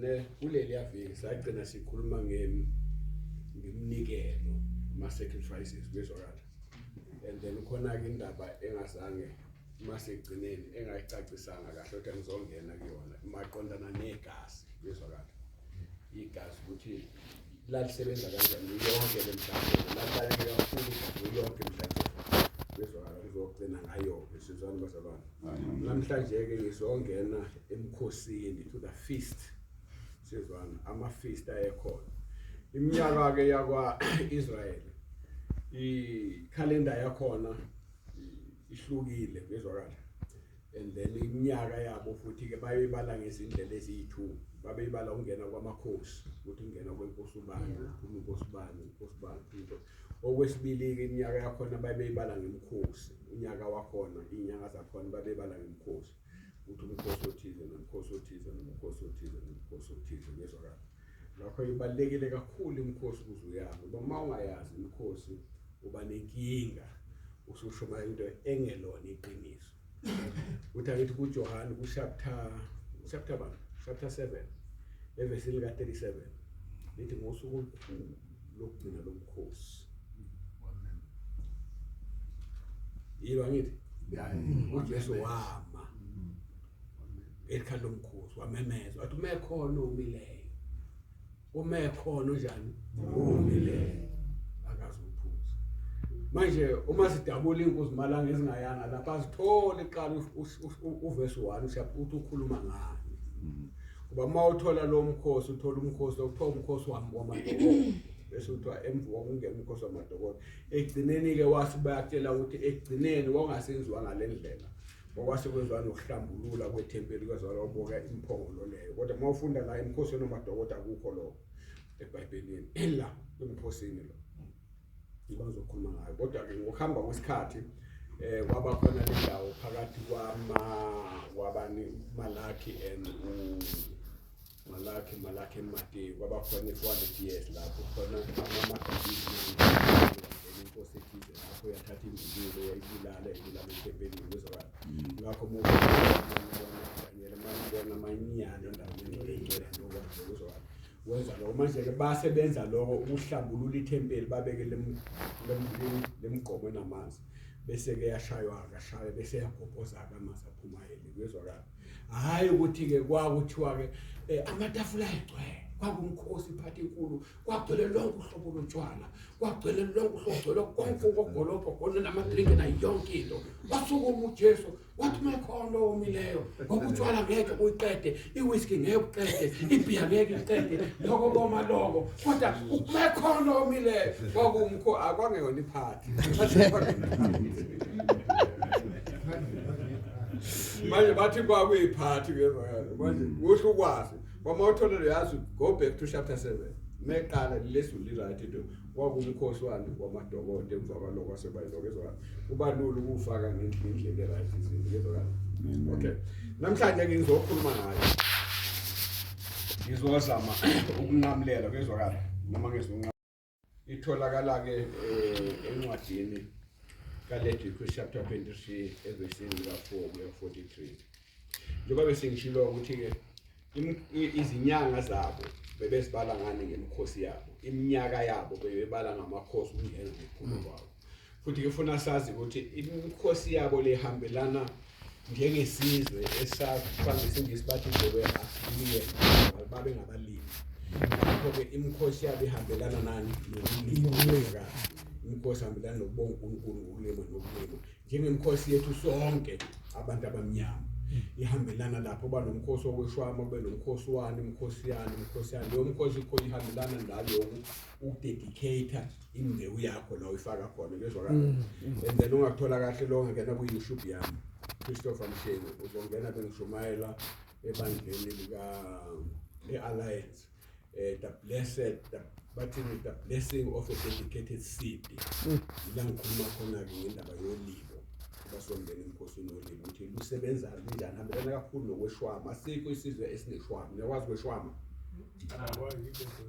Ne kuleliya viki sagcina sikhuluma ngeminikelo, ama-sacrifices, kuyezwakala. And then khona-ke indaba engazange masekugcineni engayicacisanga kahle, kodwa ngizongena kuyona maqondana negazi, kuyezwakala. Igazi ukuthi lalisebenza kanjani yonke le mhlatshelo, lalibaluleke kakhulu igazi yonke imhlatshelo, kuyezwakala. Ngizogcina ngayo-ke, sizwani bazalwane. Namhlanje-ke ngizongena emkhosini, to the feast, sizwana, ama-feast ayekhona iminyaka-ke yakwa-Israyeli. Ikhalenda yakhona ihlukile, kuyezwakala. And then iminyaka yabo futhi-ke bayibala ngezindlela eziyi-two. Babeyibala ukungena kwamakhosi, ukuthi kungena kwenkosi ubani, kuphuma inkosi ubani, inkosi ubani, kuphuma inkosi. Okwesibili-ke, iminyaka yakhona babeyibala ngemikhosi, unyaka wakhona, iy'nyanga zakhona babeyibala ngemikhosi, ukuthi umkhosi othize nomkhosi othize nomkhosi othize nomkhosi othize, kuyezwakala. Ngakho ibalulekile kakhulu imikhosi ukuze uyazi, ngoba uma ungayazi imikhosi uba nenkinga, usushumayela into engelona iqiniso. Uthi angithi kuJohane ku-chapter bani, chapter 7 evesini lika-37, lithi ngosuku olukhulu lokugcina lomkhosi, yilo angithi uJesu wama elikhala lomkhosi, wamemeza wathi, "Uma ekhona omileyo, uma ekhona onjani omileyo, akazuphuza." Manje uma sidabula inkuzi malanga ezingayanga lapha, azithole iqala uvesi 1 uthi ukhuluma ngani, ngoba uma uthola lo mkhosi, uthola umkhosi okuthiwa umkhosi wamadokodo, bese kuthiwa emva kwakungena umkhosi wamadokodo ekugcineni-ke wase bayakutshela ukuthi ekugcineni wawungasenziwa ngale ndlela, okwase kwenziwa nokuhlambulula kwethempeli, kwezwala wabuka imphongolo leyo. Kodwa uma ufunda la emkhosini wamadokodo, akukho lokho eBhayibhelini la emkhosini lo ngizokhuluma ngayo. Kodwa-ke ngokuhamba kwesikhathi kwaba khona le ndawo phakathi kwama kwabani, Malaki and u Malaki and Mateyu, kwaba khona i-400 years lapho khona ama-Maccabees, inkosi ethize lapho yathatha ingulube yayibulala, ibulala ethempelini, kuzwakala. Ngakho uma ubona Daniel, uma ubona amanyala endaweni engcwele ngcwele, nokwazi, kuzwakala, wenza lokho. Manje-ke base benza lokho ukuhlambulula ithempeli, babeke lemigqomo enamanzi, bese-ke yashaywa-ke, ashaywa, bese yagobhoza-ke amanzi aphumayele, kuyezwakala. Hhayi ukuthi-ke kwakuthiwa-ke amatafula ayegcwele, kwakumkhosi, iphathi enkulu, kwagcwele lonke uhlobo lotshwala, kwagcwele lonke uhlobo, gcwele konke okogolobho khona namadrinki nayo yonke into. Wasukuma uJesu wathi, "Uma ekhona owomileyo," ngoba utshwala ngeke uyiqede, iwhisky ngeke uqede, ibhiya ngeke iqede lokho koma lokho, kodwa uma ekhona owomileyo, kwakumkho akwangeyona iphathi. Manje bathi kwakuyiphathi ke manje, kuhle ukwazi kwama uthola yazi. Go back to chapter 7, meqala lezulu li-right, into kwakumkhosi wani wamadokodo, emva kwalokho asebayiloko ezwakala. Kuba lula ukufaka ngendlela e-right izinto, kuyezwakala. Okay, namhlanje ke ngizokhuluma ngayo, ngizozama ukunqamulela, kuyezwakala, noma ngizonqa. Itholakala-ke encwadini kaLeviticus chapter 23 evesini lika-4 kuya 43. Njengoba besengishilo ukuthi-ke izinyanga zabo bebezibala ngani? Ngemikhosi yabo. Iminyaka yabo bebebala ngamakhosi, ukungena nokuphuma kwawo. Futhi ke funa sazi ukuthi imikhosi yabo lehambelana njengesizwe esakuthiwa ngesiNgisi bathi they were agrarian, babe ngabalimi. Ngakho-ke imikhosi yabo ihambelana nani? Nokulima. Imikhosi ihambelana nokubonga uNkulunkulu ngokulima nokulima, njengemikhosi yethu sonke abantu abamnyama ihambelana lapho. Uba nomkhosi wokweshwama, kube nomkhosi wani, umkhosi yani, umkhosi yani. Leyo mkhosi ihambelana naloku ukudedicate imbewu yakho la uyifaka khona, kuyezwakala. And then ungakuthola kahle lo, ungangena kwi-YouTube yami, Christopher Mshengu, uzongena bengishumayela ebandleni lika e-Alliance, the blessed the bathini, the blessing of a dedicated seed. Ila ngikhuluma khona-ke ngendaba yolimo, basongena emkhosini wolimo, ukuthi lusebenza kanjani, hambelana kakhulu nokweshwama. Asikho isizwe esineshwama. Niyakwazi kweshwama?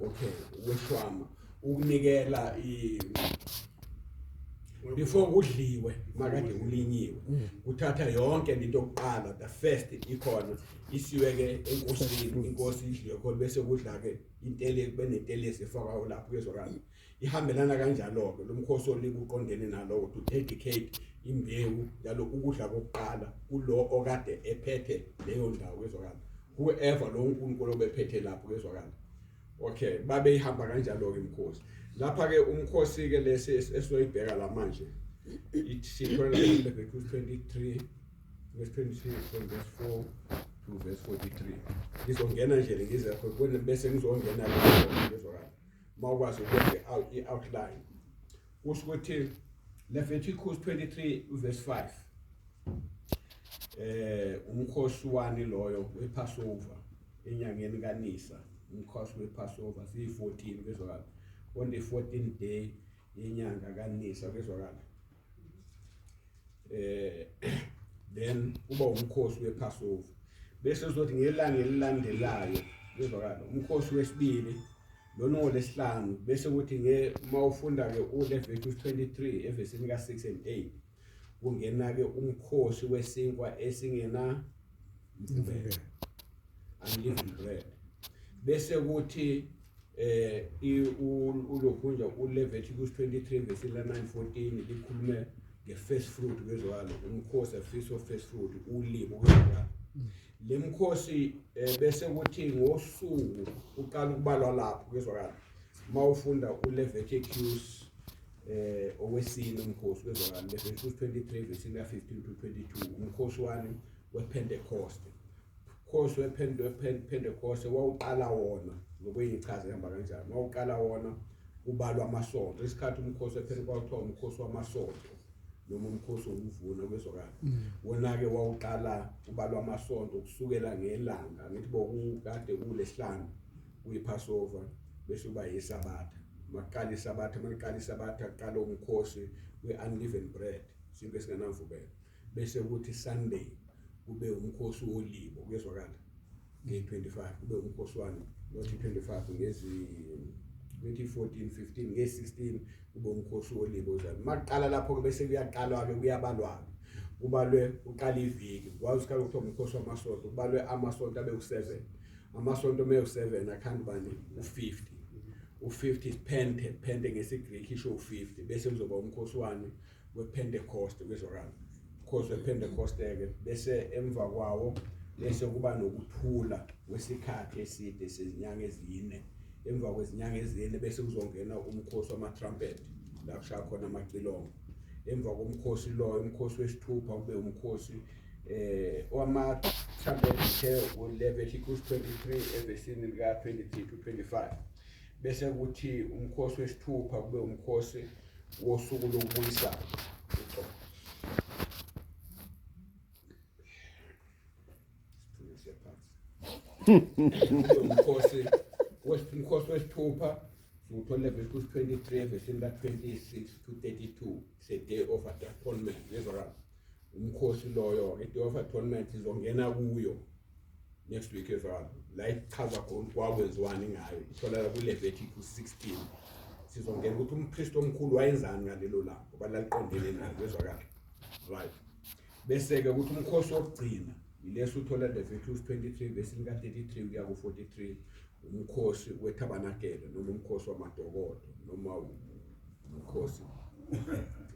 Okay, ukweshwama ukunikela Before kudliwe makade kulinyiwe, kuthatha yonke lento yokuqala, the first ikhona, isiwe ke enkosini, inkosi idliwe khona, bese kudla ke intelezi, benentelezi efakwa lapho, kuyezwakala. Ihambelana kanjalo ke lo mkhosi olibo, uqondene nalowo to dedicate imbewu njalo ukudla kokuqala kulo okade ephethe leyo ndawo, kuyezwakala, whoever lo uNkulunkulu obephethe lapho, kuyezwakala. Okay, babe ihamba kanjalo ke imkhosi lapha ke. Umkhosi ke lesi esizoyibheka la manje, sithola lapha Leviticus 23 verse 23 from verse 4 to verse 43. Ngizongena nje ngize khona, bese ngizongena lapho, kuyezwakala, mawukwazi ukwenza i-outline. Kusho ukuthi Leviticus 23 verse 5, umkhosi wani loyo? WePassover, enyangeni kaNisa, umkhosi wePassover siyi-14, kuyezwakala, on the 14th day yenyanga kaNisa, kuyezwakala. Then kuba umkhosi wePassover, bese uzothi ngelanga elilandelayo, kuyezwakala, umkhosi wesibili lona ngolesihlanu. Bese kuthi nge mawufunda ke uLeviticus 23 evesini ka6 and 8, kungena ke umkhosi wesinkwa esingena mvubelo, unleavened bread. Bese kuthi ulokhunja uLeviticus 23 verse 9 14 likhulume nge-first fruit, kwezwakala, umkhosi, a feast of first fruit, ulimo, kwezwakala le mkhosi. Bese kuthi ngosuku uqala ukubalwa lapho, kwezwakala, mawufunda uLeviticus owesine umkhosi, kwezwakala, Leviticus 23 verse 15 to 22, umkhosi wani? WePentecost. Umkhosi wePentecost wawuqala wona ngokuyichaza ihamba kanjani. Wawuqala wona kubalwa amasonto, isikhathi umkhosi wePentecost kuthiwa umkhosi wamasonto noma umkhosi wokuvuna, kwezwakala. Wona-ke wawuqala kubalwa amasonto kusukela ngelanga, ngithi bokukade kulesihlanu kuyiPassover, bese kuba yisabatha. Makuqala isabatha, makuqala isabatha kuqala umkhosi we-unleavened bread, sinto esingenamvubelo. Bese kuthi Sunday kube umkhosi wolibo, kuyezwakala, nge-25 kube umkhosi wani? Not i-25, ngezi 2014 15, nge-16 kube umkhosi wolibo njalo. Maqala lapho ke bese kuyaqalwa ke, kuyabalwa, kubalwe, uqala iviki. Kwazi isikhathi kuthiwa umkhosi wamasonto, kubalwe amasonto abe u7. Amasonto me u7 akhanda bani? U50. U50 is pente, pente ngesiGreek isho u50. Bese kuzoba umkhosi wani? WePentecost, kuyezwakala, umkhosi wePentecost ke. Bese emva kwawo bese kuba nokuthula kwesikhathi eside sezinyanga ezine. Emva kwezinyanga ezine bese kuzongena umkhosi wama-trumpet, la kushaya khona amacilongo. Emva komkhosi loyo, umkhosi wesithupha, kube umkhosi wama-trumpet the Leviticus 23 evesini lika 23 to 25. Bese kuthi umkhosi wesithupha kube umkhosi wosuku lokubuyisana uxolo. Siphinde phansi. Umkhosi wesithupha siwuthola Leviticus 23 verse 26 to 32, it's a day of atonement, yezwakala umkhosi loyo. I-day of atonement izongena kuyo next week, ezwakala, la ichaza khona kwakwenziwani ngayo, itholakala ku-Leviticus 16. Sizongena ukuthi umpristi omkhulu wayenzani ngalelo langa, ngoba laliqondene nayo, kwezwakala, right? Bese-ke ukuthi umkhosi wokugcina yileso uthola Leviticus 23 verse lika-33 kuya ku-43, umkhosi wethabanakele noma umkhosi wamadokodo noma umkhosi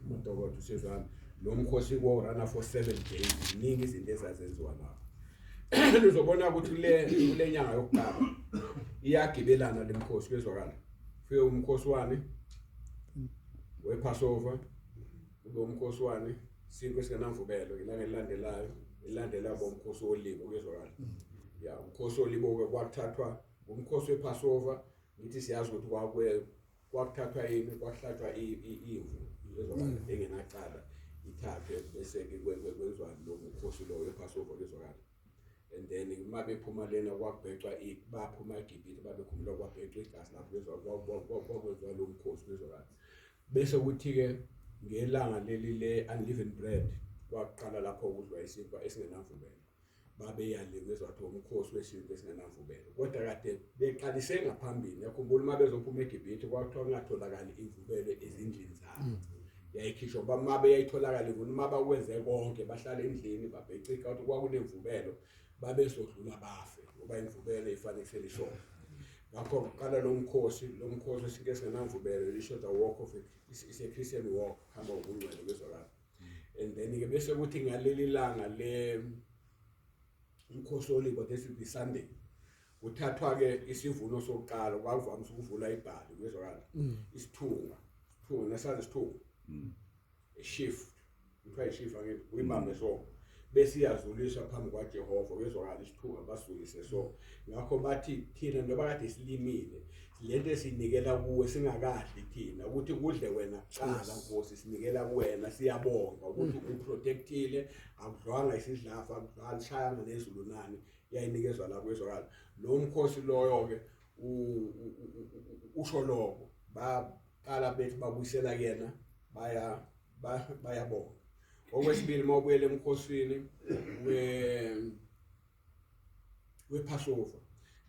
amadokodo, usizwana. Lo mkhosi wawurana for 7 days, ziningi izinto ezazenziwa lapho. Uzobona ukuthi kule nyanga yokuqala iyagibelana lemkhosi, kuyezwakala. Fike umkhosi wani? WePassover. Kube umkhosi wani? Sinkwa esingenamvubelo. Ilanga elilandelayo, elilandela umkhosi wolibo, kuyezwakala. Ya, umkhosi wolibo ke kwakuthathwa umkhosi wePassover, ngithi siyazi ukuthi kwakuthathwa yini? Kwakuhlatshwa imvu, kuyezwakala, engenacala, ithathwe, bese ke kwenziwa lo mkhosi lo wePassover, kuyezwakala. And then uma bephuma lena kwakubhecwa, baphuma eGibhithe, babekhumbula, kwabhecwa igazi lapho, kwakwenziwa lo mkhosi, kuyezwakala. Bese kuthi-ke ngelanga leli le-unleavened bread kwaqala lapho kudliwa isinkwa esingenamvubelo, babeyaliwe wathi umkhosi wesinkwa esingenamvubelo, kodwa kade beqalise ngaphambili. Yakhumbula uma bezophuma eGibhithe kwakuthiwa kungatholakali imvubelo ezindlini zabo. Yayikhishwa ngoba mabe yayitholakala imvunulo, uma bakwenze konke bahlala endlini babhecika ukuthi kwakunemvubelo babezodlula bafe ngoba imvubelo ifanekisela isono. Ngakho kuqala lo mkhosi, lo mkhosi wesinke esingenamvubelo lisho the walk of a, is a Christian walk, hamba ngobungcwele kwezwakala. And then ke bese kuthi ngaleli langa le umkhosi olibo, this will be Sunday, kuthathwa ke isivuno sokuqala, kwakuvamise ukuvula ibhali kwezwakala. Isithunga, isithunga nasazi isithunga. Shift, kuthiwa ishift angithi uyibambe so bese iyazuliswa phambi kwaJehova kwezwakala isithunga basizulise so. Ngakho bathi thina njengoba kade silimile lento esinikela kuwe singakadli thina ukuthi kudle wena kuqala Nkosi, sinikela kuwena, siyabonga ukuthi uprotectile, akudlwanga isidlafa, akudlwanga lishayanga nezulu nani, yayinikezwa la kwezwakala. Lo mkhosi loyo ke usho lokho, baqala bethi babuyisela kuyena, baya bayabonga. Okwesibili, uma ubuyela emkhosini wePassover,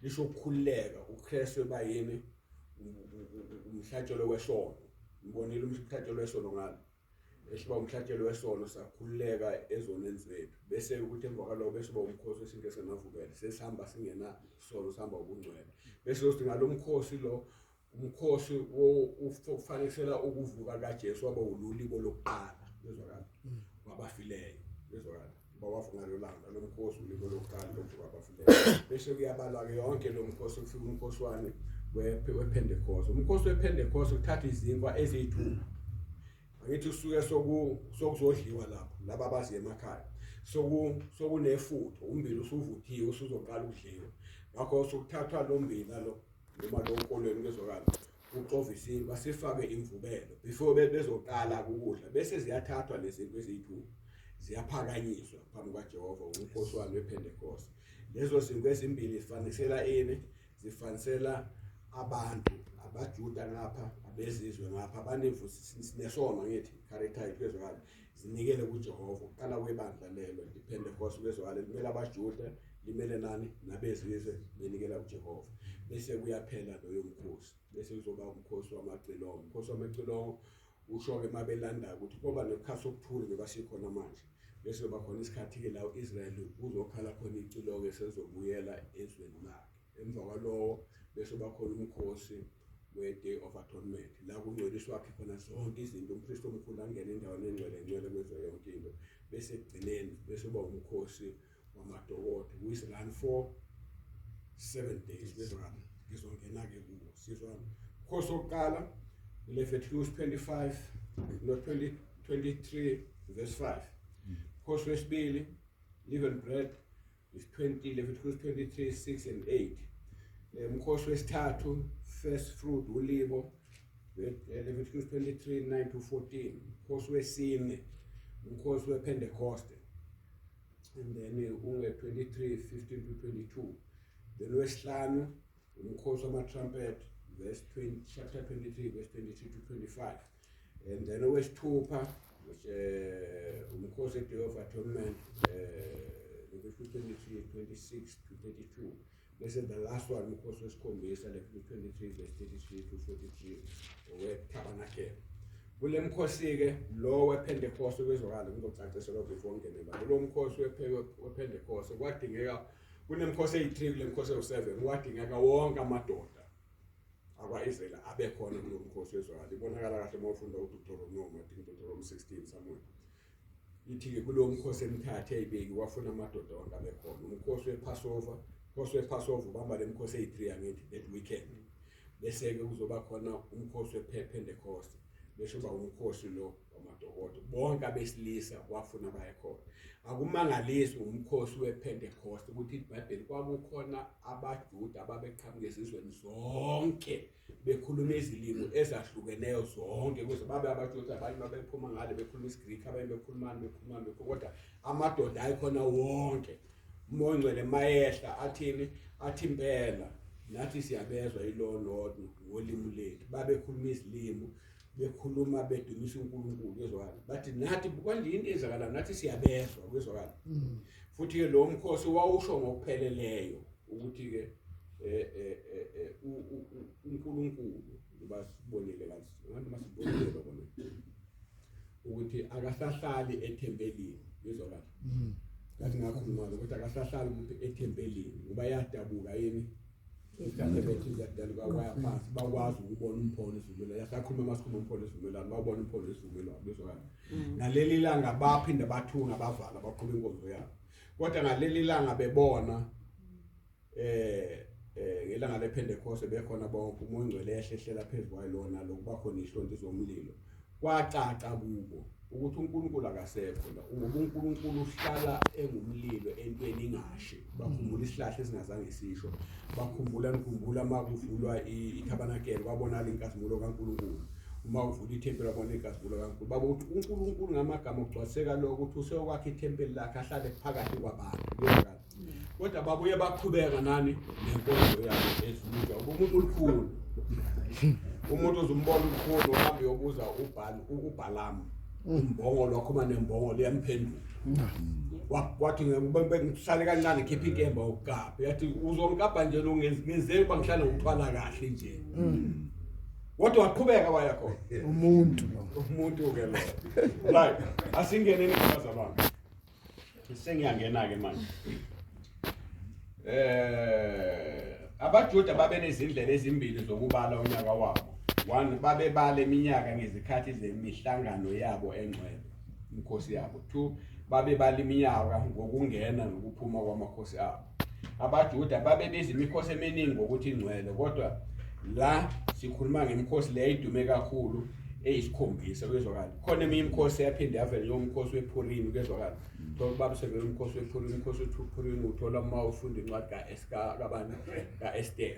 lisho ukukhululeka, uKristu ebayini umhlatshelo wesono. Ngibonile umhlatshelo wesono ngalo eshiba umhlatshelo wesono, sakhululeka ezonweni zethu. Bese ukuthi emva kwaloko bese uba umkhosi wesinke esingenavubelo, sesihamba singena sono, sihamba ubungcwele. Bese uthi ngalo mkhosi lo, umkhosi ufanekisela ukuvuka kaJesu, waba ululibo lokuqala bezwakala wabafileyo bezwakala bawavuka ngalo langa lo mkhosi, ulibo lokuqala lokuvuka abafileyo. Bese kuyabalwa-ke yonke lo mkhosi, kufika umkhosi wani wePentecost. Umkhosi wePentecost uthatha izinkwa eziyi-2, angithi usuke sokuzodliwa lapho laba abaziya emakhaya, sokunefutho, umbila usuvuthiwe, usuzoqala ukudliwa. Ngakho sokuthathwa lo mbila lo noma lo nkolweni kwezwakala, uxova isinkwa sifake imvubelo before bezoqala ukudla, bese ziyathathwa lezi zinkwa eziyi-2 ziyaphakanyiswa phambi kwaJehova, umkhosi wami wePentecost. Lezo zinkwa ezimbili zifanisela ini? Zifanisela abantu abaJuda ngapha, abezizwe ngapha, abanevu sinesono ngithi character yethu kwezwakala, zinikele kuJehova. Uqala kwebandla lelo iPentecost kwezwakala, limele abaJuda, limele nani nabezizwe, benikela kuJehova. Bese kuyaphela loyo mkhosi, bese kuzoba umkhosi wamacilongo. Umkhosi wamacilongo usho-ke mabelanda ukuthi koba nekukhathi sokuthula njengoba sikhona manje, bese kuba khona isikhathi-ke la u-Israyeli uzokhala khona icilongo esezobuyela ezweni lakhe. Emva kwalowo bese kuba khona umkhosi we-Day of Atonement, la kungcweliswa wakhe khona zonke izinto, umpristi omkhulu angene endaweni engcwele ngcwele kwenziwa yonke into. Bese ekugcineni bese kuba umkhosi wamadokodo, which run for 7 days. Bezwakala ngizongena-ke kuwo sizwana. Umkhosi wokuqala Leviticus 25 no 20, 23 verse 5. Umkhosi wesibili leavened bread is 20 Leviticus 23 6 and 8. Umkhosi wesithathu first fruit ulibo, Leviticus 23 9 to 14. Umkhosi wesine umkhosi wePentecost, and then unge 23 15 to 22. Then wesihlanu umkhosi wama-trumpet, verse 20, chapter 23 verse 23 to 25. And then owesithupha, which umkhosi we-Day of Atonement, Leviticus 23 26 to 32. Bese the last one umkhosi wesikhombisa, Leviticus 23 verse 33 to 43, owe-tabernacle. Kule mkhosi-ke lo wePentecost kwezwakala, ngizocacisa lokho before ngingene la. Kulo mkhosi wePentecost kwadingeka, kunemikhosi eyi-3 kule mkhosi ewu-7, kwadingeka wonke amadoda akwa-Israyeli abe khona kulo mkhosi wezwakala. Ibonakala kahle uma ufunda uDeuteronomy, I think Deuteronomy 16 somewhere. Ithi-ke kulowo mkhosi emithathu eyibeki wafuna amadoda wonke abe khona. Umkhosi wePassover, umkhosi wePassover ubamba le mkhosi eyi-3 angithi that weekend. Bese-ke kuzoba khona umkhosi wePentecost, bese uba umkhosi lo wamadokodo. Bonke abesilisa wafuna baye khona. Akumangalisi umkhosi wePentecost ukuthi iBhayibheli kwakukhona abaJuda ababeqhamuka ezizweni zonke bekhuluma izilimi ezahlukeneyo zonke, kuze babe abaJuda, abanye babephuma ngale bekhuluma isiGreek, abanye bekhulumani bekhulumani bekhuluma, kodwa amadoda ayekhona wonke. Umoya ongcwele mayehla athini? Athi impela nathi siyabezwa yilo ngolimi lethu. Babekhuluma izilimi, bekhuluma bedumisa uNkulunkulu kwezwakala, bathi nathi kwanje into eyenzakalayo nathi siyabezwa kwezwakala. Futhi-ke lo mkhosi wawusho ngokupheleleyo ukuthi-ke uNkulunkulu, ngoba sibonile kathi ngathi masibonile lokho. Ukuthi akasahlali ethempelini, yezwa kahle. Ngathi ngakhuluma ukuthi akasahlali ukuthi ethempelini ngoba yadabuka yini isikhathi bethi ziyadaluka kwaya phansi, bakwazi ukubona umphono esivumelwano. Yasakhuluma masikhuluma umphono esivumelwano, bawubona umphono esivumelwano, yezwa kahle. Ngaleli langa baphinda bathunga, bavala, baqhuba inkonzo yabo. Kodwa ngaleli langa bebona ngelanga lePentecost bekhona bonke, uMoya oNgcwele ehlehlela phezu kwayo lona lokuba khona ihlonti zomlilo, kwacaca kubo ukuthi uNkulunkulu akasekho la, ngoba uNkulunkulu uhlala engumlilo entweni ingashi. Bakhumbula isihlahla esingazange sisho, bakhumbula, nikhumbula uma kuvulwa ithabanakele kwabonakala inkazimulo kaNkulunkulu, uma uvula ithempeli wabona inkazimulo kaNkulunkulu. Baba ukuthi uNkulunkulu ngamagama okugcwaliseka lokho ukuthi useyokwakha ithempeli lakhe ahlale phakathi kwabantu. Kuyezwakala. Kodwa babuye baqhubeka nani nenkonzo yabo ezulwini. Umuntu olukhulu, umuntu uzumbona ulukhulu, uhambe uyobuza uBhalamu umbongolo wakhuluma nembongolo iyamphendula. Wathi ngihlale kancane khipha inkemba ukukapha, yathi uzongikapha nje lo ngenzeni uba ngihlale ngikuthwala kahle nje. Kodwa waqhubeka waya khona umuntu umuntu-ke lo. Right, asingeneni kubazalwane, sengiyangena-ke manje. AbaJuda babenezindlela ezimbili zokubala unyaka wabo. One, babebala iminyaka ngezikhathi zemihlangano yabo engcwele, imikhosi yabo. Two, babebala iminyaka ngokungena nokuphuma kwamakhosi abo. AbaJuda babebiza imikhosi eminingi ngokuthi ingcwele, kodwa la sikhuluma ngemikhosi le idume kakhulu eyisikhombisa, kuyezwakala. Khona eminye imikhosi eyaphinde yavela njengomkhosi wePurimi, kuyezwakala. Thola ubaba sevele umkhosi wePurimi, umkhosi wePurimi uthola uma ufunda incwadi kabani, ka-Esther,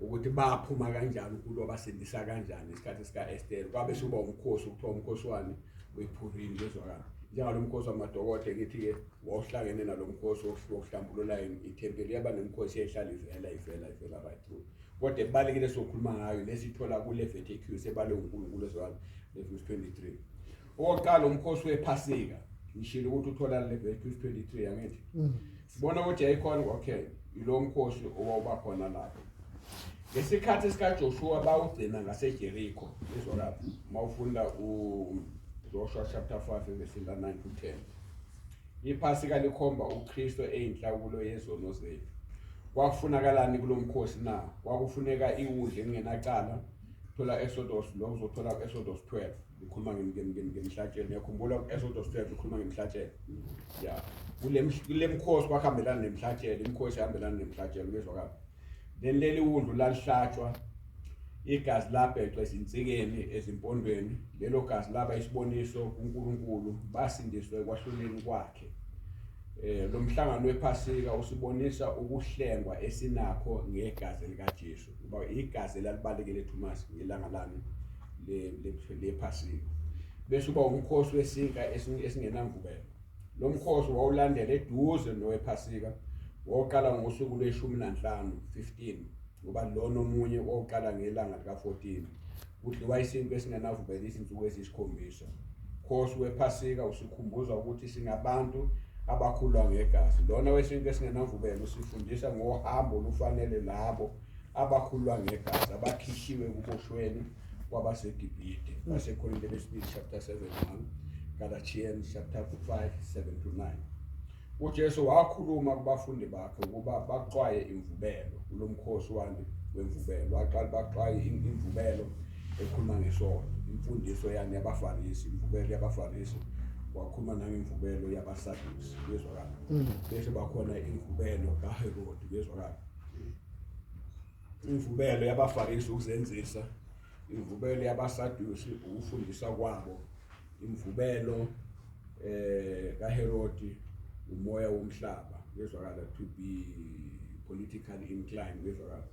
ukuthi baphuma kanjani, uNkulunkulu wabasindisa kanjani isikhathi sika-Esther. Kwabe sekuba umkhosi okuthiwa umkhosi wani, wePurimi, kuyezwakala. Njengalo mkhosi wamadokode ngithi-ke wawuhlangene nalo mkhosi wokuhlambulula ithempeli, yaba nemikhosi eyayihlala ivela ivela ivela right through. Kodwa ebalekile sokhuluma ngayo lesithola kuLeviticus ebale uNkulunkulu ezwakala, Leviticus 23. Okokuqala umkhosi wePhasika, ngishilo ukuthi uthola Leviticus 23, angithi? Sibona ukuthi yayikhona, okay, ilo mkhosi owawuba khona lapho. Ngesikhathi sikaJoshua bawugcina ngaseJericho, izwakala. Mawufunda uJoshua chapter 5 verse 9 to 10. IPhasika likhomba uKristu eyinhlawulo yezono zethu. Kwakufunakalani kulomkhosi na? Kwakufuneka iwundlu elingenacala. Thola Exodus, lo uzothola Exodus 12 ikhuluma ngemhlatshelo. Ngiyakhumbula Exodus 12 ikhuluma ngemhlatshelo. Ya, kule mkhosi kwakuhambelana nemhlatshelo, imikhosi ihambelana nemhlatshelo, kuyezwakala. Then leli wundlu lalihlatshwa, igazi labhecwa ezinsikeni, ezimpondweni. Lelo gazi laba isiboniso kuNkulunkulu, basindiswe ekwahluleni kwakhe. Lo mhlangano wePhasika usibonisa ukuhlengwa esinakho ngegazi likaJesu, ngoba igazi lalibalekile Thomas ngelanga lani lePhasika. Bese uba umkhosi wesinkwa esingenamvubelo. Lo mkhosi wawulandela eduze nowePhasika, wawuqala ngosuku lweshumi nanhlanu, 15, ngoba lona omunye wawuqala ngelanga lika-14. Kudliwa isinkwa esingenavubelo izinsuku eziyisikhombisa. Mkhosi wePhasika usikhumbuza ukuthi singabantu abakhulwa ngegazi. Lona wesinkwa esingenamvubelo usifundisa ngohambo olufanele labo abakhulwa ngegazi, abakhishiwe ekuboshweni kwabaseGibhide. BaseKorinte besibili chapter 7 1, Galatians chapter 5 7 to 9. UJesu wakhuluma kubafundi bakhe ukuba baxwaye imvubelo kulomkhosi wani wemvubelo. Waqala baxwaye imvubelo ekhuluma ngesono, imfundiso yani yabaFarisi, imvubelo yabaFarisi. Wakhuluma nangemvubelo yabaSadusi, kuyezwakala. Bese bakhona imvubelo kaHerodi, kuyezwakala. Imvubelo yabaFarisi ukuzenzisa, imvubelo yabaSadusi ukufundisa kwabo, imvubelo kaHerodi umoya womhlaba, kuyezwakala, to be politically inclined, kuyezwakala.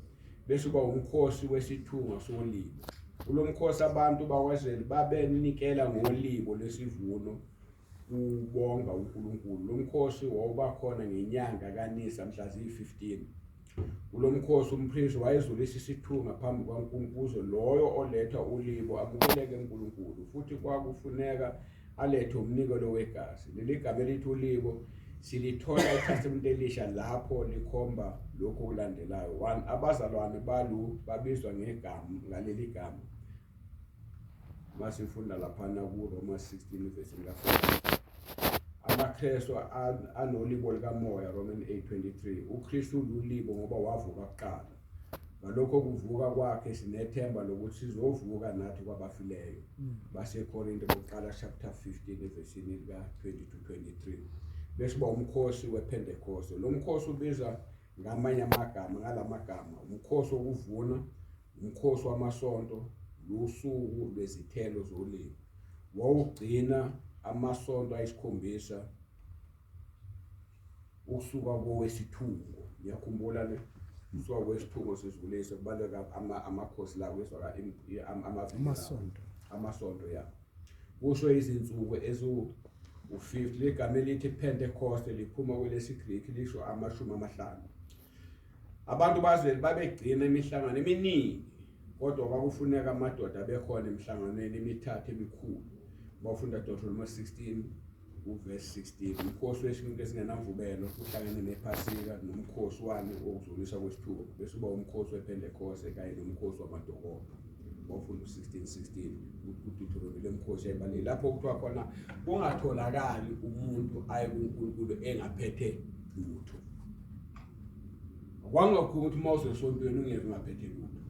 Bese uba umkhosi wesithunga solibo. Kulomkhosi abantu bakwaIsrayeli babenikela ngolibo lesivuno kubonga uNkulunkulu. Lo mkhosi wawuba khona ngenyanga kaNisa mhla ziyi-15. Kulo mkhosi umpristi wayezulisa isithunga phambi kukaNkulunkulu, loyo oletha ulibo amukeleke uNkulunkulu, futhi kwakufuneka alethe umnikelo wegazi. Leli gama elithi ulibo silithola eTestamente Elisha lapho likhomba lokhu okulandelayo. One, abazalwane balu babizwa ngegama ngaleli gama. Masifunda laphana kuRoma 16 verse 4. AmaKristu anolibo likamoya Roman 8:23. UKristu ululibo ngoba wavuka kuqala. Ngalokho kuvuka kwakhe sinethemba lokuthi sizovuka nathi kwabafileyo. BaseKorinte bokuqala chapter 15 evesini lika 20 to 23. Bese uba umkhosi wePentecost. Lo mkhosi ubiza ngamanye amagama ngalamagama umkhosi wokuvuna, umkhosi wamasonto, lusuku lwezithelo zolimo. Wawugcina amasonto ayisikhombisa ukusuka kowesithungo. Ngiyakhumbula ne kusuka kowesithungo sizulise kubaleka amakhosi la kwezwaka amasonto amasonto ya kusho izinsuku eziwu-50. Ligama elithi Pentecost liphuma kwelesiGreki lisho 50. Abantu baze babegcina imihlangano eminingi kodwa kwakufuneka amadoda abekhona emihlanganweni emithathu emikhulu. Bafunda Deuteronomy 16 uverse 16. Umkhosi wesinkwa esingenamvubelo uhlangene nePhasika nomkhosi wani wokuzulisa kwesithupha bese uba umkhosi wePentecost kanye nomkhosi wamadokodo. Wafunda u-16 16 uDeuteronomy lemkhosi yayibalulekile lapho kuthiwa khona kungatholakali umuntu aye kuNkulunkulu engaphethe lutho. Kwangakhuluma ukuthi uma usesontweni ungeve ungaphethe lutho.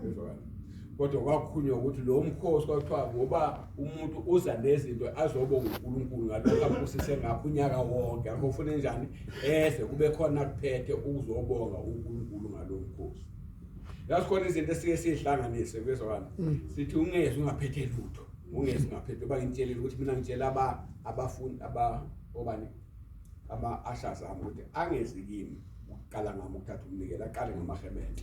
Ezwakala. Kodwa kwakhulunywa ukuthi lo mkhosi kwathiwa ngoba umuntu uza nezinto azobonga uNkulunkulu ngalokho ambusise ngakho unyaka wonke. Akho ufuna njani eze kube khona kuphethe ukuzobonga uNkulunkulu ngalo mkhosi. Yazi khona izinto esike sihlanganise kuyezwakala. Sithi ungeze ungaphethe lutho. Ungeze ungaphethe uba ngitshelile ukuthi mina ngitshela aba abafundi aba obani ama-ushers ami ukuthi angezi kimi ukuqala ngami ukuthatha umnikelo aqale ngamahemende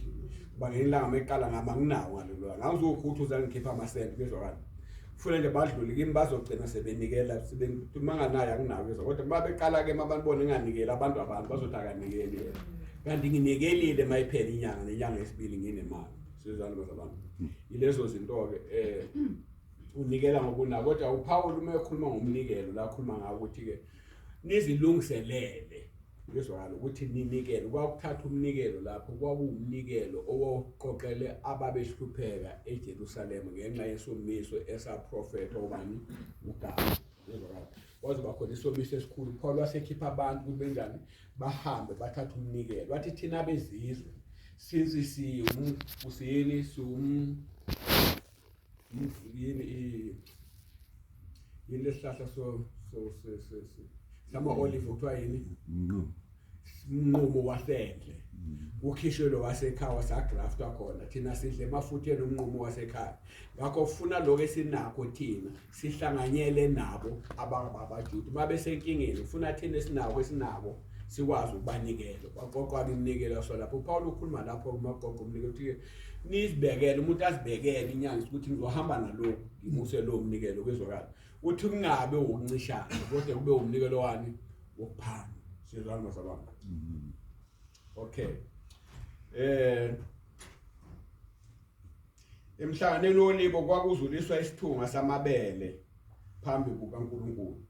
kuba ngelinye ilanga uma eqala ngami anginawo ngalelo langa angizokhuthuza ngikhipha amasenti kuyezwakala kufuna nje badlule kimi bazogcina sebenikela uma nganayo anginawo kuyezwa kodwa uma beqala ke uma abantu bona enganikeli abantu abantu bazothi akanikeli yena kanti nginikelile uma iphela inyanga nenyanga yesibili nginemali sizwana bazalwane yilezo zinto-ke um unikela ngokunako kodwa uPaul uma ekhuluma ngomnikelo la khuluma ngawo ukuthi-ke nizilungiselele ngizwakala ukuthi ninikele kwakuthatha umnikelo lapho kwakuwumnikelo owawuqoqele ababehlupheka eJerusalema ngenxa yesomiso esaprofethwa ubani uGaba ngizwakala kwazoba khona isomiso esikhulu Paul wasekhipha abantu ukuthi benjani bahambe bathathe umnikelo wathi thina abezizwe since siyini siwum yini yini lesihlahla so so sama olive kuthiwa yini umnqumo wasendle ukhishwe lo wasekhaya wasagraftwa khona thina sidle emafutheni umnqumo wasekhaya ngakho funa lokho esinakho thina sihlanganyele nabo ababajuda uma besenkingeni ufuna thina esinakho esinako sikwazi ukubanikela kwaqoqwa iminikelo so lapho uPaul ukhuluma lapho kumaqoqo umnikelo uthi nizibekele umuntu azibekele inyanga ukuthi ngizohamba nalokhu ngimuse lo mnikelo kwezwakala uthi kungabe wokuncishana kodwa kube umnikelo wani wokuphana sizwana bazalwane okay emhlanganweni wolibo kwakuzuliswa isithunga samabele phambi kukaNkulunkulu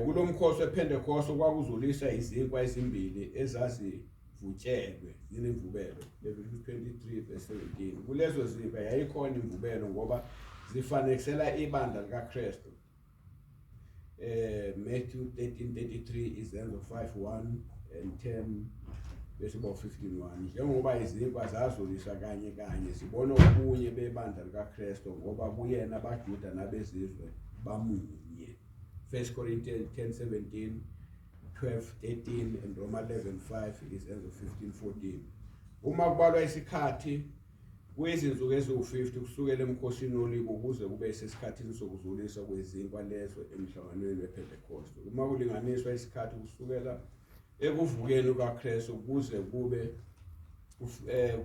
kulomkhosi wePentecost kwakuzulisa izinkwa ezimbili ezazivutshelwe zinemvubelo Leviticus 23 verse 17 kulezo zinkwa yayikhona imvubelo ngoba zifanekisela ibandla likaKristu Matthew 13:33 izenzo 5:1 and 10 bese kuba 15:1 njengoba izinkwa zazuliswa kanye kanye sibona ubunye bebandla likaKristu ngoba kuyena abaJuda nabezizwe bamunye 1 Corinthians 10:17 12:13 and Roma 11:5 izenzo 15:14 uma kubalwa isikhathi Kuyizinsuku eziwu-50 kusukela emkhosini wolibo kuze kube sesikhathini sokuzuliswa kwezinkwa lezo emhlanganweni wePhentekoste. Uma kulinganiswa isikhathi kusukela ekuvukeni kukaKristu kuze kube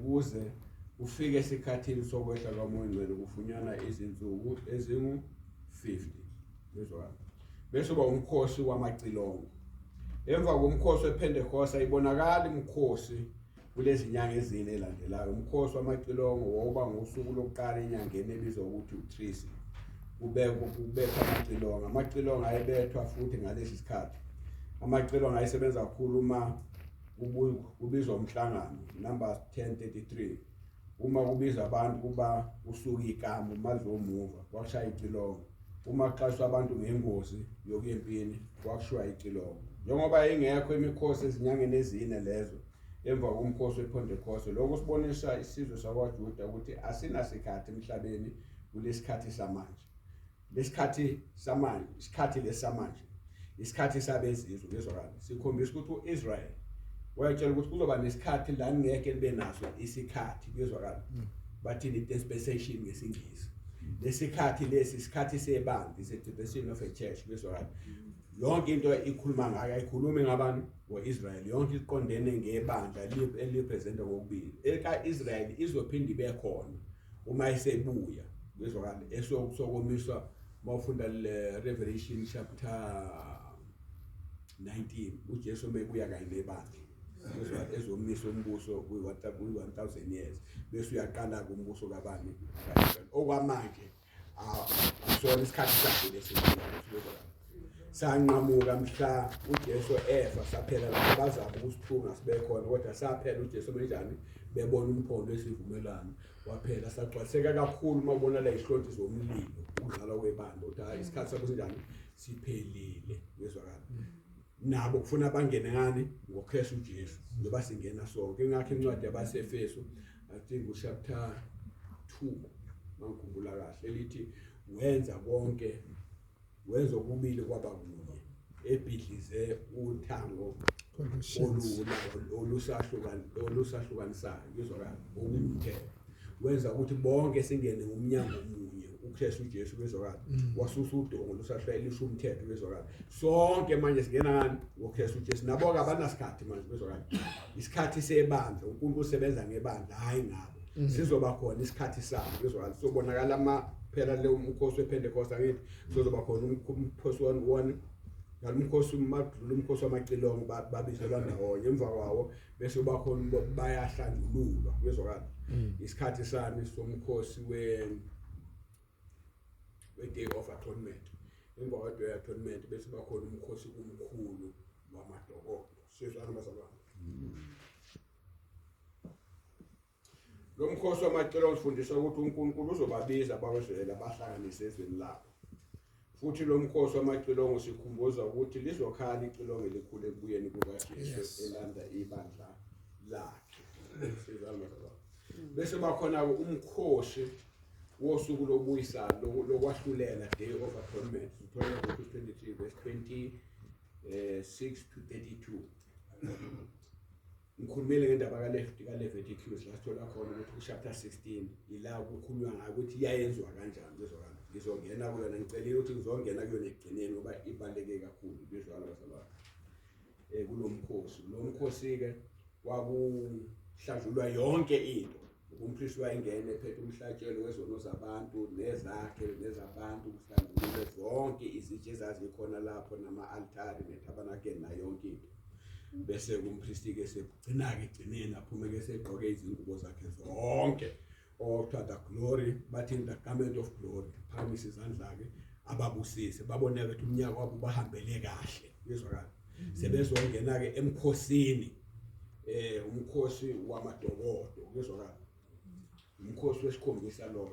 kuze kufike esikhathini sokwehla kwaMoya oNgcwele kufunyanwa izinsuku ezingu-50. Ngizwakala. Bese uba umkhosi wamacilongo. Emva komkhosi wePhentekoste ayibonakali imikhosi Kulezinyanga ezine elandelayo, umkhosi wamacilongo wawuba ngosuku lokuqala enyangeni ebizwa ukuthi uTrisi. Kubekwa kubethwa amacilongo. Amacilongo ayebethwa futhi ngalesi sikhathi. Amacilongo ayesebenza kakhulu uma kubizwa umhlangano. Numbers 10:33. Uma kubiza abantu kuba kusuka ikamu mazomuva kwakushaya icilongo. Uma kuxwayiswa abantu ngengozi yokuya empini kwakushaywa icilongo. Njengoba ingekho imikhosi ezinyangeni ezine lezo emva komkhosi wePentekoste, lokhu sibonisa isizwe sakwaJuda ukuthi asinasikhathi emhlabeni kulesikhathi samanje. Lesikhathi samanje, isikhathi lesamanje, isikhathi sabezizwe kuyezwakala. Sikhombisa ukuthi uIsrael wayetshela ukuthi kuzoba nesikhathi la ningeke nibe naso isikhathi kuyezwakala. Bathini dispensation ngesingisi. Lesikhathi lesi isikhathi sebandla is a dispensation of a church kuyezwakala. Yonke into ikhuluma ngayo ayikhulumi ngabantu ngoIsrael yonke iqondene ngebandla elirepresenta ngokubili. Eka-Israel izophinde ibe khona uma esebuya kuyezwakala esokumiswa mawufunda le Revelation chapter 19 uJesu mebuya kanye nebandla kuyezwakala ezomisa umbuso kwi-1000 years bese uyaqala kumbuso kabani okwamanje akusona isikhathi sakhe lesi sanqamuka mhla uJesu efa saphela lapho bazama ukusithunga sibe khona kodwa saphela uJesu menjani bebona umphondo esivumelwano waphela sagcwaliseka kakhulu uma ubona la ihlonti zomlilo ukudlala kwebandla ukuthi hayi isikhathi sabo sinjani siphelile ngezwakala nabo kufuna bangene ngani ngoKristu Jesu njengoba singena sonke ingakho incwadi yabaseFesu I think uchapter 2 mangikhumbula kahle elithi wenza konke wenza okubili kwaba kunye ebhidlize uthango olusahlukanisayo kuzwakala okuwumthetho wenza ukuthi bonke singene ngomnyango omunye uKristu uJesu kuzwakala wasusa udongo lusahlwela lisho umthetho kuzwakala sonke manje singena ngani ngoKristu uJesu nabo ke abanasikhathi manje kuzwakala isikhathi sebandla uNkulunkulu usebenza ngebandla hayi ngabo sizoba khona isikhathi sabo kuzwakala sobonakala ama phela le umkhosi wePentecost angithi sozoba khona umkhosi one ngalomkhosi umadlula umkhosi wamacilongo babizelwa ndawonye emva kwawo bese uba khona bayahlanjululwa kuyezwakala isikhathi sami somkhosi we we-day of atonement emva kwe-day of atonement bese bakhona umkhosi omkhulu wamadokodo sizwana bazalwane Lo mkhosi wamacilongo usifundisa ukuthi uNkulunkulu uzobabiza abakwaIsrayeli abahlanganise ezweni labo. Futhi lo mkhosi wamacilongo usikhumbuza ukuthi lizokhala icilongo elikhulu ekubuyeni kukaJesu elanda ibandla lakhe. Sizwana bazalwane. Bese bakhona-ke umkhosi wosuku lokubuyisana lokwahlulela day of atonement. Sithola Leviticus 23 verse 26 to 32. Ngikhulumile ngendaba kaLeviticus la sithola khona ukuthi ku-chapter 16 ila kukhulunywa ngayo ukuthi iyayenziwa kanjani kuzwakala. Ngizongena kuyona ngicelile ukuthi ngizongena kuyona ekugcineni ngoba ibaluleke kakhulu kuzwakala bazalwane. Kulo mkhosi, lo mkhosi-ke kwakuhlanjulwa yonke into. Umpristi wayengena ephethe umhlatshelo wezono zabantu nezakhe nezabantu kuhlanjululwe zonke izitsha ezazikhona lapho nama-altari nethabanakeli nayo yonke into. Bese umpristi-ke sekugcina-ke ekugcineni aphume-ke segqoke izingubo zakhe zonke okuthiwa the glory bathi the garment of glory phakamise izandla-ke ababusise babone-ke ukuthi umnyaka wabo ubahambele kahle kuyezwakala sebezongena-ke emkhosini umkhosi wamadokodo kuyezwakala umkhosi wesikhombisa lowo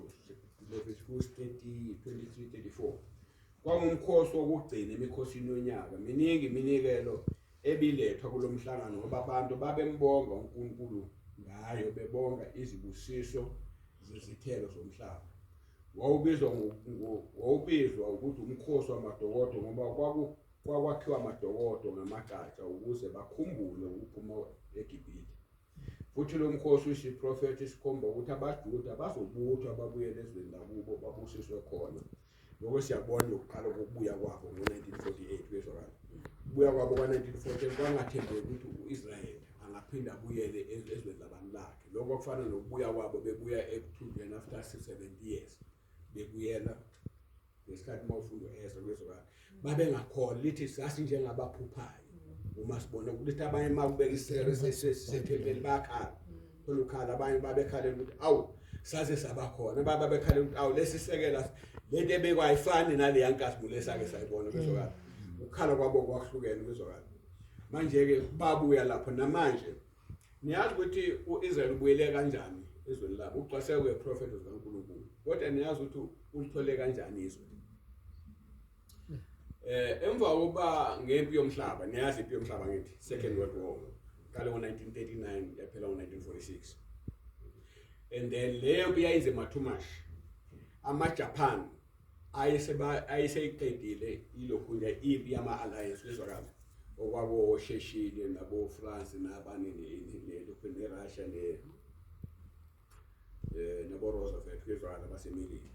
Leviticus 30 23 34 kwangumkhosi wokugcina emikhosini yonyaka miningi iminikelo ebilethwa kulomhlangano ngoba abantu babembonga uNkulunkulu ngayo bebonga izibusiso zezithelo zomhlaba wawubizwa wawubizwa ukuthi umkhosi wamadokodo ngoba kwakwakhiwa amadokodo ngamagatsha ukuze bakhumbule ukuphuma eGibhithe futhi lo mkhosi uyisiprofethi sikhomba ukuthi abaJuda bazobuthwa babuyele ezweni lakubo babusiswe khona lokho siyakubona ukuqala kokubuya kwabo ngo-1948 kuyezwakala ukubuya kwabo kwa-1948 kwangathembeki ukuthi u-Israyeli angaphinda abuyele ezweni labantu lakhe lokho kufana nokubuya kwabo bebuya ekuthunjweni after 70 years bebuyela ngesikhathi uma ufunda u-Ezra kuyezwakala babengakholwa lithi sasinjengabaphuphayo uma sibona ukuthi abanye uma kubeka isiselo sethempeli bayakhala thola ukhala abanye babekhalela ukuthi awu saze sabakhona babekhalela ukuthi awu lesi sekela lento ebekwa ayifani naleya nkazimulo esake sayibona kuyezwakala ukukhala kwabo kwahlukene kuyezwakala manje-ke babuya lapho namanje niyazi ukuthi u-Israel ubuyele kanjani Ezweni labo ukugcwaliseka kweprofetho zikaNkulunkulu. Kodwa niyazi ukuthi ulithole kanjani izwe? Emva kokuba ngempi yomhlaba, niyazi impi yomhlaba ngithi Second World War, qale ngo-1939 yaphela ngo-1946. And then leyo mpi yayinzima too much. AmaJapan ayeseyiqedile ilokhu nje impi yama-alliance kwezwakala okwabo-Sheshile nabo-France nabani nelokhu ne-Russia nabo-Roosevelt kwezwakala baseMelika.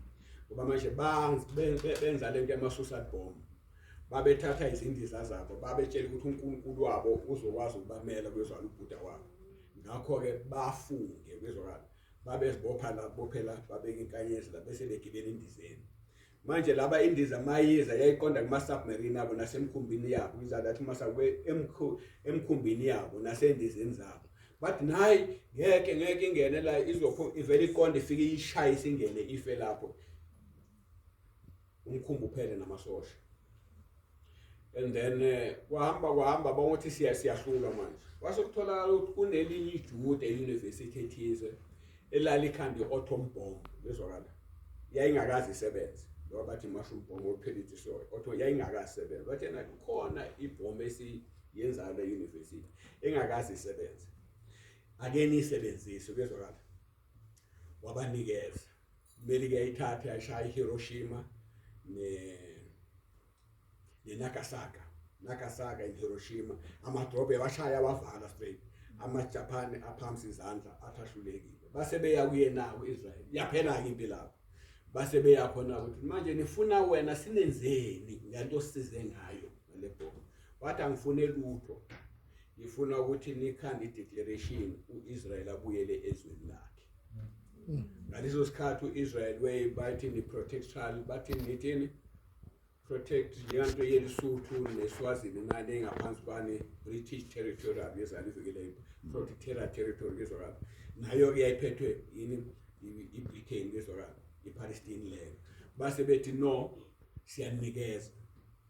Ngoba manje benza lento yama-suicide bomb, babethatha izindiza zabo babetshela ukuthi uNkulunkulu wabo uzokwazi ukubamela kwezwakala uBuddha wabo. Ngakho-ke bafunge kwezwakala, babezibopha la bophela babeka inkanyezi la bese begibela endizeni. Manje laba indiza mayiza yayiqonda kuma-submarine abo nasemkhumbini yabo, iza lathi emkhumbini yabo nasendizeni zabo. Bathi nayi ngeke ngeke ingene la, izophu ivele iqonde ifike ishayise ingene ife lapho, umkhumbi uphele namasosha. And then kwahamba kwahamba bonke siyahlulwa manje. Kwase kutholakala ukuthi kunelinye iJude e-university ethize elalikhanda i-atom bomb, bezwakala yayingakaze isebenze, ngoba bathi mushroom bomb ophelithi so otho yayingakasebenzi. Bathi yena kukhona ibhombu esiyenzayo le university engakaze isebenze, ake niyisebenzise, kuyezwakala. Wabanikeza Melika yayithatha yashaya iHiroshima ne-Nagasaki, Nagasaki and Hiroshima, amadrobha yawashaya wavala straight. AmaJapan aphamisa izandla athi ahlulekile, base beya kuyena ku-Israel. Yaphela-ke impi lapho, base beya khona ukuthi manje nifuna wena sinenzeni ngento osisize ngayo ngale bhomu? Wathi angifune lutho, ngifuna ukuthi nikhande i-declaration u-Israel abuyele ezweni lakhe. Ngaleso sikhathi u-Israel way bathini protectoral, bathini nithini protect njenganto yeLesotho neSwazini nale ngaphansi kwani British territorial yezala ivikele protectorate territory kezwakala, nayo-ke yayiphethwe yini i-Britain kezwakala iPalestine leyo. Base bethi no, siyanikeza.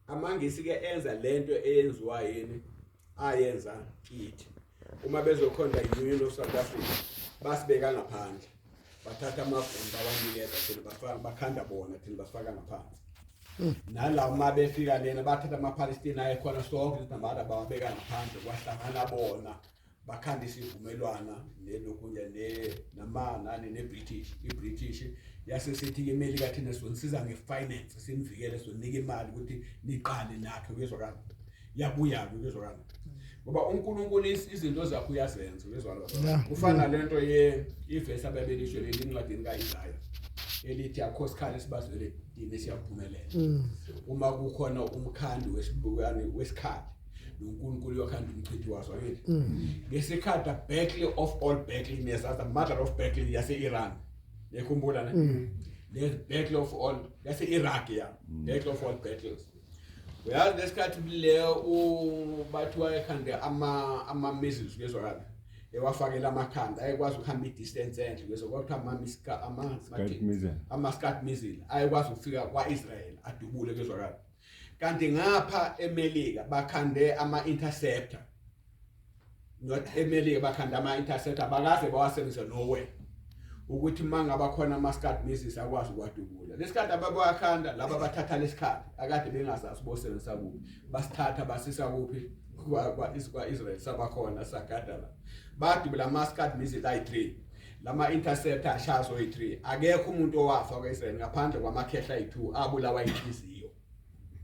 AmaNgisi-ke enza lento eyenziwa yini ayenza kithi uma bezokhonza i-Union of South Africa, basibeka ngaphandle, bathatha amabhunu bawanikeza thina, bafaka bakhanda bona, thina basifaka ngaphansi. Nala uma befika lena bathatha amaPalestina ayekhona sonke namara bawabeka ngaphandle, kwahlangana bona bakhanda isivumelwana nelokhu nje ne nama nani ne-British. I-British yase sithi iMelika thina sizonisiza nge-finance, sinivikele, sizonika imali ukuthi niqale nakhe, kuyezwakala. Yabuya-ke, kuyezwakala, ngoba uNkulunkulu izinto zakhe uyazenza, kuyezwakala. Kufana lento ye ivesi ababelisho leli encwadini ka-Isaya elithi akho sikhali esibazele thina siyaphumelela uma kukhona umkhandi wesibukane wesikhali noNkulunkulu uyokhanda umchithi waso, angithi? Ngesikhathi the battle of all battle, niyazazi the mother of battle yase-Iran, niyakhumbula ne the battle of all yase-Iraq, ya battle of all battles. Uyazi lesikhathi leyo bathi wayekhande ama missiles, kuyezwakala, ewafakela amakhanda ayekwazi ukuhamba i-distance enhle, kuyezwa, kwakuthiwa ama-Scud missile ayekwazi ukufika kwa-Israel adubule, kuyezwakala. Kanti ngapha eMelika bakhande ama-interceptor, not eMelika bakhanda ama-interceptor bakaze bawasebenzisa nowhere ukuthi mangaba khona ama-Scud missiles akwazi ukwadubula. Lesikhathi ababakhanda laba bathatha lesikhathi akade bengasazi bosebenzisa kuphi, basithatha basisa kuphi kwa-Israel, sabakhona sagada la, badubula ama-Scud missiles ayi-3, lama-interceptor ashaya oyi-3. Akekho umuntu owafa kwa-Israel ngaphandle kwamakhehla ayi-2 abulawa inhliziyo,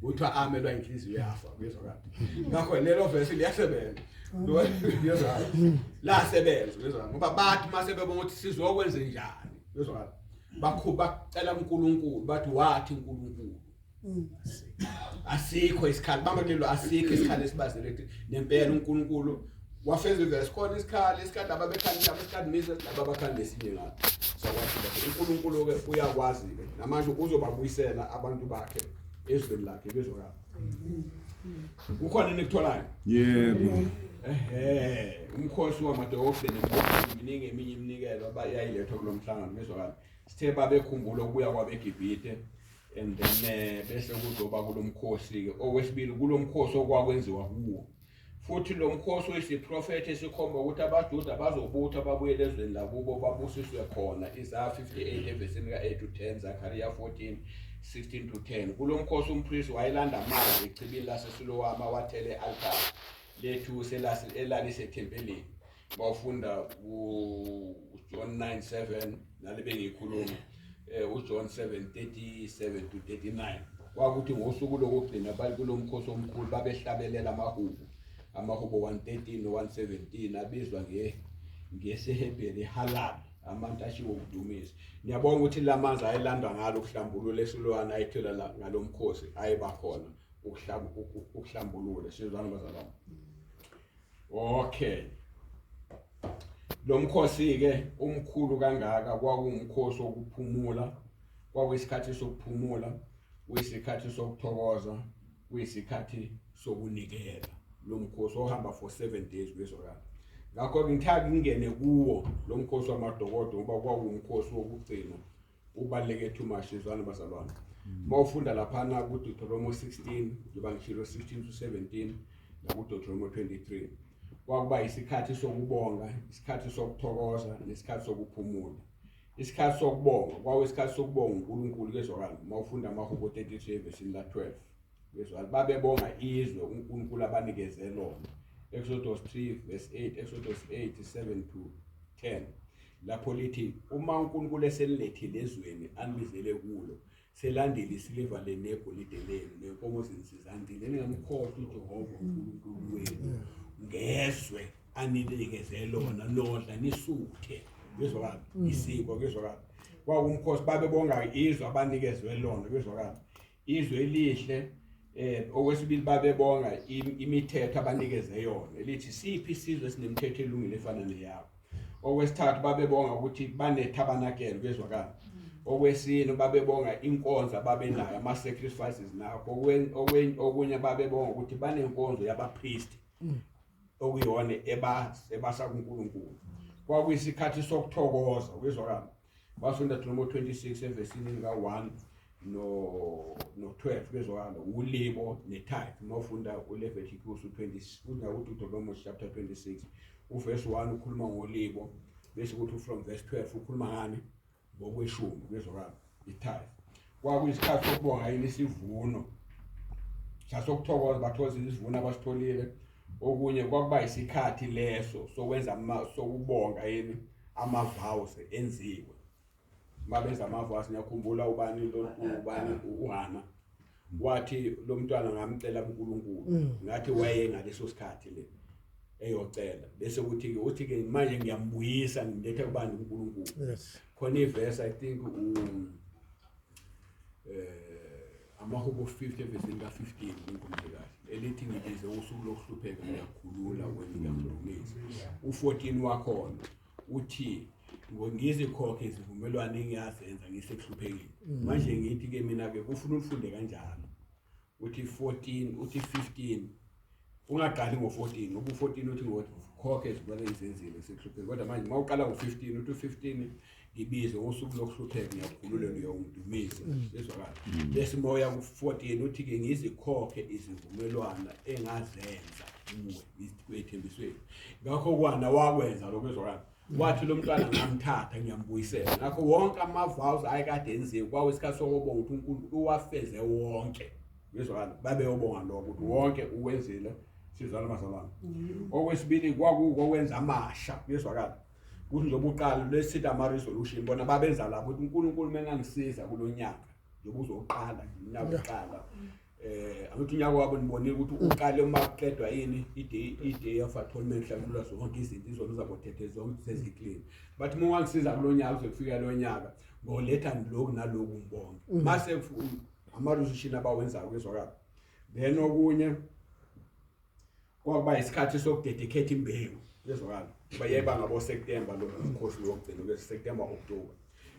kuthiwa amelwa inhliziyo yafa, kuyezwakala. Ngakho lelo verse liyasebenza, kuyezwakala, lasebenza, kuyezwakala, ngoba bathi mase bebona ukuthi sizokwenze njani, kuyezwakala, bacela uNkulunkulu, bathi wathi uNkulunkulu asikho isikhali, bamba kulelo asikho isikhali esibazele. Nempela uNkulunkulu wafeza ivesi, khona isikhali, isikhathi laba bekhanda isikhathi mise laba bakhanda esinye ngapha sakwathi. uNkulunkulu ke uyakwazi ke namanje uzobabuyisela abantu bakhe ezweni lakhe, bezwakala. Kukhona enikutholayo? Yebo. Ehe, umkhosi wamadokobheni, miningi eminye iminikelo abayayilethwa kulo mhlangano, bezwakala. Sithe babekhumbula ukubuya kwabo eGibhithe and then bese kuzoba kulomkhosi ke okwesibili, kulomkhosi okwakwenziwa kuwo. Futhi lo mkhosi uyisiprofethi esikhomba ukuthi abaJuda bazobutha babuyele ezweni lakubo babusiswe khona. Isaya 58 evesini ka-8 to 10, Zakariya 14 16 to 10. Kulo mkhosi umpristi wayelanda amanzi echibini laseSilowama awathele e-altare lethusi elalisethempelini. Bawufunda kuJohn 9:7 nale bengiyikhuluma uJohn 7:37 to 39. Kwakuthi ngosuku lokugcina kulo mkhosi omkhulu babehlabelela amahubo, amahubo 113 no-117 abizwa ngesiHebheru halal, amantu ashiwo ukudumisa. Ngiyabonga ukuthi la manzi ayelandwa ngalo ukuhlambulula esilwane ayethola ngalo mkhosi ayeba khona ukuhlambulula. Sizwana bazalwane? Okay. Lo mkhosi-ke omkhulu kangaka kwakuwumkhosi wokuphumula, kwakuyisikhathi sokuphumula, kuyisikhathi sokuthokoza, kuyisikhathi sokunikela. Lo mkhosi ohamba for 7 days kuyezwakala. Ngakho-ke ngithanda ngingene kuwo lo mkhosi wamadokodo ngoba kwakuwumkhosi wokugcina ubaluleke too much. Izwana bazalwane, uma ufunda laphana kuDeuteronomy 16, njengoba ngishilo 16 to 17 nakuDeuteronomy 23, kwakuba isikhathi sokubonga, isikhathi sokuthokoza nesikhathi sokuphumula. Isikhathi sokubonga kwakuyisikhathi sokubonga uNkulunkulu kezwakala. Uma ufunda amaHubo 33 evesini la-12 kezwakala, babebonga izwe uNkulunkulu abanikeze lona. Exodus 3 verse 8, Exodus 8 7 to 10, lapho lithi uma uNkulunkulu esenilethile ezweni anibizele kulo, selandile isiliva lenu negolide lenu nenkomo zenu sizandile, ningamkhohlwa uJehova uNkulunkulu wenu ngezwe aninikeze lona, nodla nisuthe. Kuyezwakala isiko, kuyezwakala. Kwakumkhosi babebonga izwe abanikezwe lona, kuyezwakala, izwe elihle. Okwesibili babebonga imithetho abanikeze yona, elithi siphi isizwe esinemithetho elungile efana neyakho. Okwesithathu babebonga ukuthi banethabanakele, kuyezwakala. Okwesine babebonga inkonzo ababenayo, ama-sacrifices nakho. Okunye babebonga ukuthi banenkonzo yabapristi okuyona ebasa kuNkulunkulu. Kwakuyisikhathi sokuthokoza, kuyezwakala. Bafunda Deuteronomy 26 evesini ka-1 no 12, kuyezwakala, ulibo ne-tithe. Uma ufunda uLeviticus u20 unakuDeuteronomy chapter 26 uverse 1 ukhuluma ngolibo, bese kuthi from verse 12 ukhuluma ngani? Ngokweshumi, kuyezwakala, i-tithe. Kwakuyisikhathi sokubonga yini? Isivuno sasokuthokoza, bathokozile isivuno abasitholile. Okunye kwakuba isikhathi leso sokwenza sokubonga yini? Ama-vows enziwe. Mabenza ama-vows, ngiyakhumbula ubani lo, ubani, uHana wathi lo mntwana ngamcela kuNkulunkulu, ngathi waye ngaleso sikhathi le eyocela, bese kuthi ke uthi ke manje ngiyambuyisa ngimlethe kubani? uNkulunkulu. Khona iverse, I think amahubo 50 evesini ka-15, ngikhumbule kahle, elithi ngibize usuku lokuhlupheka, ngiyakhulula wena, ngiyakudumisa. U-14 wakhona uthi ngizikhokhe izivumelwano engiyazenza ngisekuhluphekile. Manje ngithi ke mina ke kufuna ufunde kanjalo, uthi 14, uthi 15, ungaqali ngo-14, ngoba u-14 uthi ngokhokhe izivumelwano engizenzile sekuhluphekile, kodwa manje uma uqala ngo-15 uthi u-15 ngibize ngosuku lokuhlupheka, ngiyakukhululela, uyawungidumisa, yezwakala. Bese moya ku-14 uthi-ke ngizikhokhe izivumelwano engazenza kuwe kwethembisweni. Ngakho kwana wakwenza lokho, ezwakala, wathi lo mntwana ngamthatha ngiyambuyisela. Ngakho wonke ama-vows ayekade enziwe, kwakuyisikhathi sokubonga ukuthi uNkulunkulu uwafeze wonke, yezwakala. Babeyobonga lokho ukuthi wonke uwenzile. Sizwana bazalwane? Okwesibili kwakukokwenza amasha, kuyezwakala, kuthi njengoba uqala lesithi ama-resolution, bona babenza lapho ukuthi uNkulunkulu mengangisiza kulo nyaka, njengoba uzoqala unyaka uqala, angithi unyaka wabo nibonile ukuthi uqale uma kuqedwa yini? I-Day of Atonement, hlambulula zonke izinto, izono zabothethe zonke seziclean. Bathi uma ungangisiza kulo nyaka uze kufika lo nyaka, ngoletha lokhu naloku ngibonke. Mase ama-resolution abawenzayo, kuyezwakala. Then okunye kwakuba isikhathi sokudedicate imbewu, kuyezwakala, bayeba ngabo September lo mkhosi wokugcina, kwe September, October,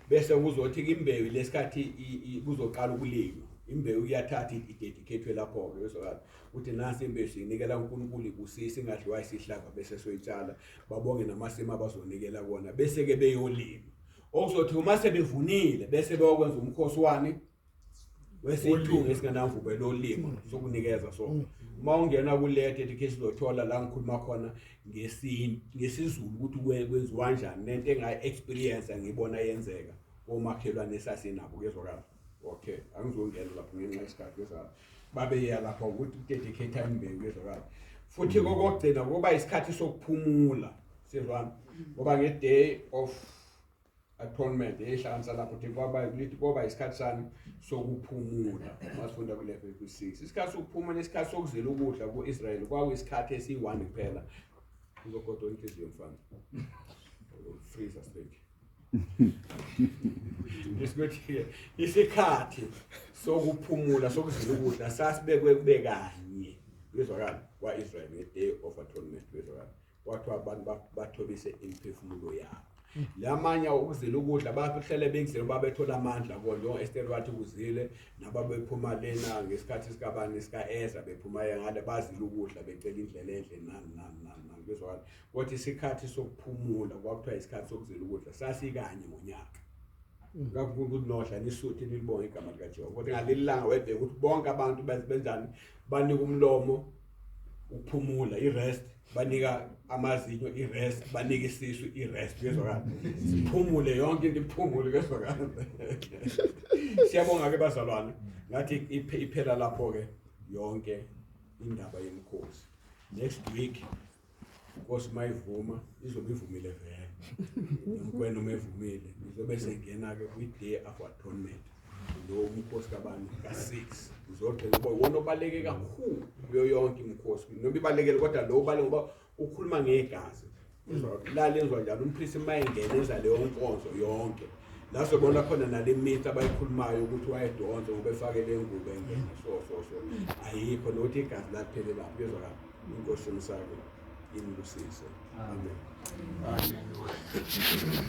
bese kuzothi imbewu lesikhathi kuzoqala ukulinywa, imbewu iyathatha idedicate lapho ke, kuyezwakala, ukuthi nansi imbewu siyinikela uNkulunkulu, ibusise ingadliwa isihlava, bese soyitshala, babonge namasimo abazonikela kona, bese ke beyolima. Okuzothi uma sebevunile bese beyokwenza umkhosi wani? Wesithungu esingenamvubelo olimo sokunikeza. So uma ungena kule dedication uzothola la ngikhuluma khona ngesiZulu ukuthi kwenziwa kanjani, nento engayi-experience ngibona yenzeka komakhelwane esasinabo, kuyezwakala. Okay, angizongena lapho ngenxa yesikhathi, kuyezwakala. Babeya lapho ukuthi dedicate imbewu, kuyezwakala. Futhi kokugcina kuba isikhathi sokuphumula, sizwana, ngoba nge-Day of Atonement eyihlanganisa lapho ukuthi kwaba lithi kwaba isikhathi sami sokuphumula. Masifunda ku-11 ku-6, isikhathi sokuphumula, isikhathi sokuzila ukudla ku-Israyeli kwakuyisikhathi esiyi-1 kuphela. Uzogodwa inhliziyo mfana, freezer straight. Isikuthi isikhathi sokuphumula, sokuzila ukudla, sasibekwe kube kanye, kuyezwakala, kwa-Israyeli nge-Day of Atonement, kuyezwakala. Kwathiwa abantu bathobise imiphefumulo yabo. Lamanye ukuzila ukudla bahlele bekuzila babethola amandla kona, njengo-Esther wathi kuzile nababephuma lena ngesikhathi sikabani, sika-Ezra, bephuma ngale bazila ukudla becela indlela enhle nani nani nani nani, kuyezwakala. Kodwa isikhathi sokuphumula kwakuthiwa isikhathi sokuzila ukudla sasikanye ngonyaka. Ngakho ukuthi nodla nisuthe nilibonge igama likaJehova. Kodwa ngaleli langa webheka ukuthi bonke abantu benzani, banika umlomo ukuphumula, i-rest, banika amazinyo i-rest, banika isisu i-rest, kuyezwakala. Siphumule yonke into iphumule, kuyezwakala. Siyabonga ke bazalwane, ngathi iphela lapho ke yonke indaba yemikhosi. Next week Inkosi mayivuma, izobe ivumile vele, nomkwena uma evumile, izobe sengena-ke kwi-Day of Atonement, lo umkhosi kabani, ka-6. Uzogcina uba iwona obaluleke kakhulu kuyo yonke imikhosi, noma ibalulekile kodwa lo ubaluleke ngoba ukhuluma ngegazi la lenziwa njalo. Umpristi uma engena enza leyo nkonzo yonke la sobona khona nale myth abayikhulumayo ukuthi wayedonsa ngoba efake le ngubo engena, so so so ayikho, nokuthi igazi laphelela lapho, kuyezwakala. Inkosi yomsake inibusise, amen. Hallelujah.